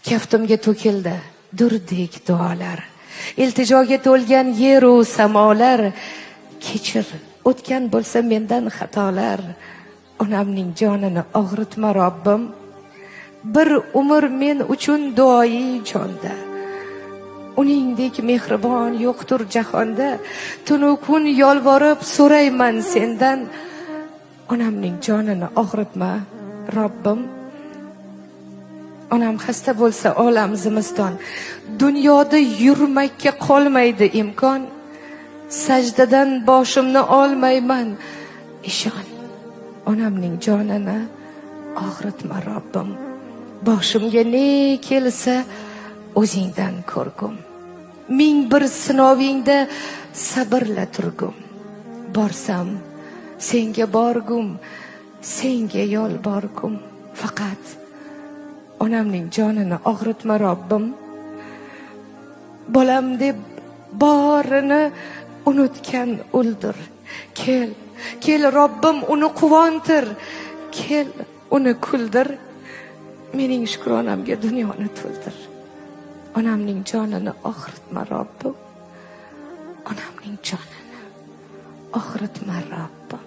Kaftimga to'kildi durdek duolar. Iltijoga to'lgan yeru samolar. Kechir, o'tgan bo'lsa mendan xatolar. Onamning jonini og'ritma Robbim. Bir umr men uchun duoyi jonda. Uningdek mehribon yo'qtur jahonda. Tunu kun yolvorib so'rayman sendan. Onamning jonini og'ritma Robbim. Onam xasta bo'lsa olam zimiston. Dunyoda yurmakka qolmaydi imkon. Sajdadan boshimni olmayman. Ishon, onamning jonini og'ritma Robbim. Boshimga ne kelsa o'zingdan ko'rgum. Ming bir sinovingda sabrla turgum. Borsam senga borgum, senga yolborgum. Faqat onamning jonini og'ritma Robbim. Bolam deb borini unutgan o'ldir. Kel, kel Robbim, uni quvontir. Kel, uni kuldir. Mening shukronamga dunyoni to'ldir. Onamning jonini og'ritma Robbim. Onamning jonini og'ritma Robbim.